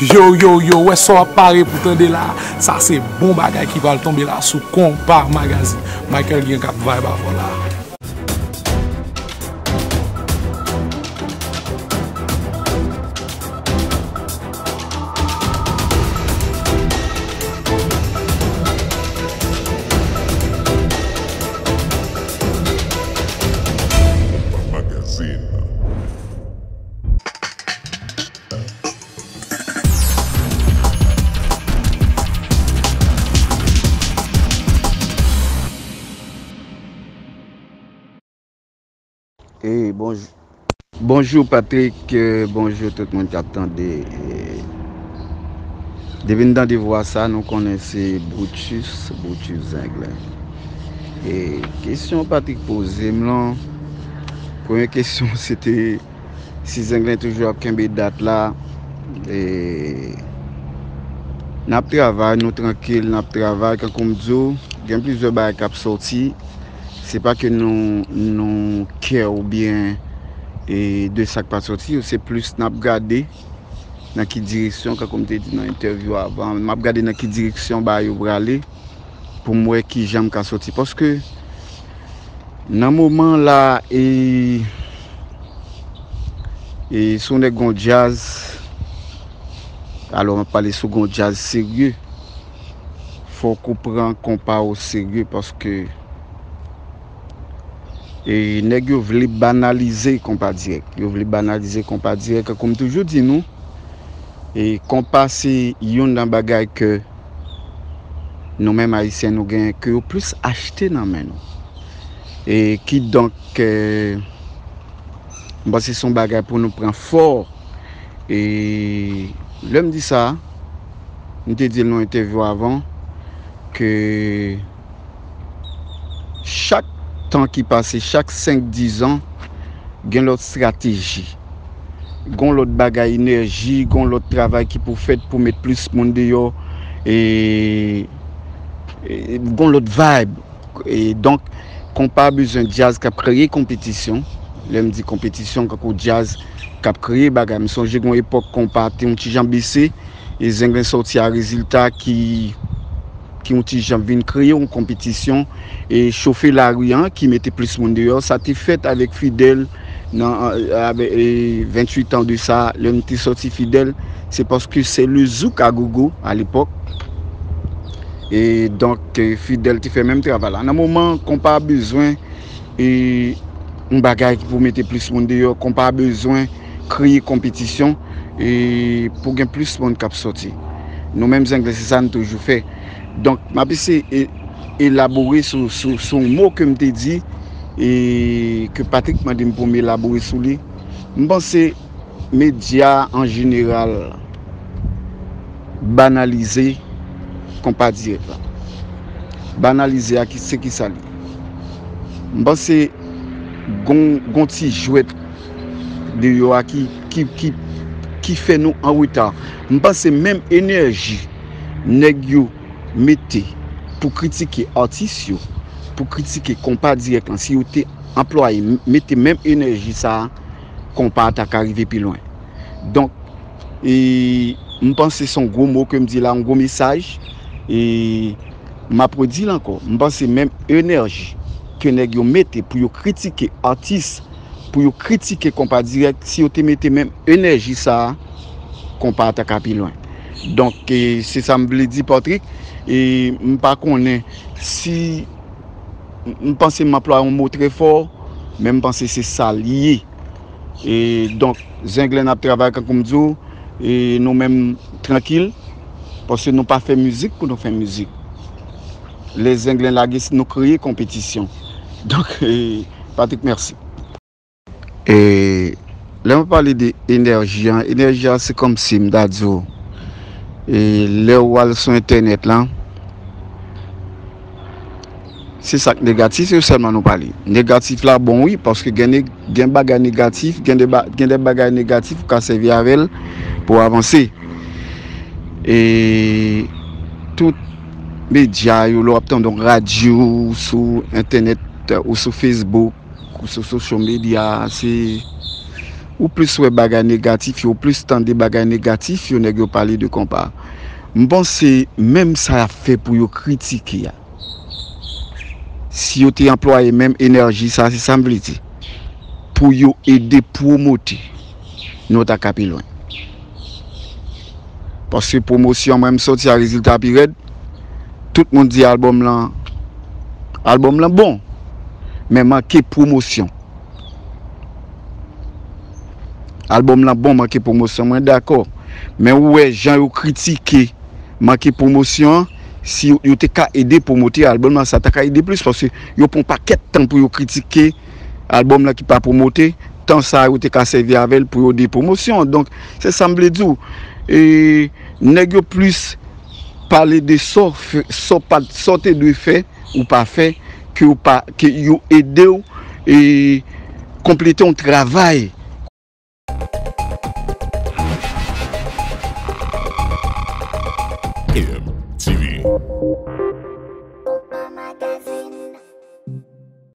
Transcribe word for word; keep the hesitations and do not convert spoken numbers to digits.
Yo, yo, yo, wè sa w ap pare pou tande la. Sa se bon bagay ki pral tonbe la sou Konpa Magazine. Michael Guillen k ap vibe avè w la. Konpa Magazine. Ey, bonjou. Bonjou Patrick, eh, bonjou tout moun k ap tande. Eh, depi n tande vwa sa, nou konnen se Brutus, Brutus Zenglen. E kesyon Patrick poze m lan, premye kesyon se te si Zenglen toujou ap kenbe dat la. E n ap travay, nou trankil, n ap travay, kankou m di w, gen plizyè bagay k ap sòti. Se pa ke nou, nou kè oubyen, e, de sa k pa sòti yo, se plis n ap gade nan ki direksyon, kankou m te di nan entèvyou avan, m ap gade nan ki direksyon bagay yo prale pou m wè kijan m ka sòti. Paske nan moman la, e, e si w nèk gon djaz, alò m ap pale si w gon djaz serye, fòk ou pran konpa o serye paske e nèg yo vle banalize konpa dirèk. Yo vle banalize konpa dirèk. Kòm toujou di nou, e konpa se youn nan bagay ke nou menm Ayisyen nou genyen, ke yo plis achte nan men nou. E kidonk, e, m panse se yon bagay pou nou pran fò. E lè m di sa, m te di l nan entèvyou avan, ke chak tan ki pase, chak senk, diz an, gen lòt estrateji. Gon lòt bagay, enèji, gon lòt travay ki pou fèt pou met plis moun deyò, e, e gon lòt vibe. E donk, konpa bezwen djaz k ap kreye konpetisyon. Lè m di konpetisyon, kankou djaz k ap kreye bagay. M sonje gon epòk konpa te yon ti jan bese, e Zenglen sòti a rezilta ki, ki yon ti jan vin kreye yon konpetisyon e chofe lari an, ki mete plis moun deyò. Sa te fèt avèk Fidel nan, avè-, e, venntuit an de sa, lè m te sòti Fidel, se paske se le zouk a gogo a lepòk. E donk, e, Fidel te fè menm travay la. Nan moman, konpa bezwen, e, yon bagay ki pou mete plis moun deyò, konpa bezwen kreye konpetisyon, e, pou gen plis moun k ap sòti. Nou menm Zenglen, se sa n toujou fè. Donk, m ap eseye e-, elabore sou, sou, sou yon mo ke m te di, e ke Patrick mande m pou m elabore sou li. M panse medya an jeneral banalize konpa dirèk la. Banalize a ki, se ki sa l ye? M panse gon, gon ti jwèt deyò a ki, ki, ki, ki fè nou an reta. M panse menm enèji nèg yo mete pou kritike atis yo, pou kritike konpa dirèk lan, si yo te anplwaye, m-, mete menm enèji sa a, konpa a ta ka rive pi lwen. Donk, e, m panse se yon gwo mo ke m di la, yon gwo mesaj, e m ap redi l ankò. M panse menm enèji ke nèg yo mete pou yo kritike atis, pou yo kritike konpa dirèk, si yo te mete menm enèji sa a, konpa a ta ka pi lwen. Donk, e, se sa m vle di, Patrick. E m pa konnen si, m panse m anplwaye yon mo trè fò, men m panse se sa l ye. E donk, Zenglen ap travay, kankou m di w, e nou menm, trankil, paske nou pa fè mizik pou nou fè mizik. Lè Zenglen lage, nou kreye konpetisyon. Donk, e, Patrick, mèsi. E lè mwen pale de enèji an, enèji an se kòmsi m ta di w, e lè w al sou entènèt lan, se sa k negatif yo sèlman nou pale. Negatif la bon wi, paske gen neg-, gen bagay negatif, gen de ba-, gen de bagay negatif ou ka sèvi avè l pou w avanse. E tout medya yo, lè w ap tande yon radyo, ou sou entènèt, ou sou Facebook, ou sou social media, se ou plis wè bagay negatif yo, ou plis tande bagay negatif yo, nèg yo pale de konpa. M panse menm sa y ap fè pou yo kritike a, si yo te anplwaye menm enèji sa, se sa m vle di, pou yo ede pwomote, nou ta ka pi lwen. Paske pwomosyon, mwen, m soti a rezilta pi rèd. Tout moun di albòm lan, albòm lan bon, men manke pwomosyon. Albòm lan bon, manke pwomosyon, mwen dakò. Men ou wè jan yo kritike manke pwomosyon an, si yo, yo te ka ede pwomote albòm lan, sa ta ka ede plis, paske yo pran yon pakèt tan pou yo kritike albòm lan ki pa pwomote, tan sa yo te ka sèvi avè l pou yo de pwomosyon. Donk, se sa m vle di w. E, nèg yo plis pale de sa w fè, sa w pa, sa w te dwe fè, ou pa fè, ke w pa, ke yo ede w, e, konplete yon travay. M T V.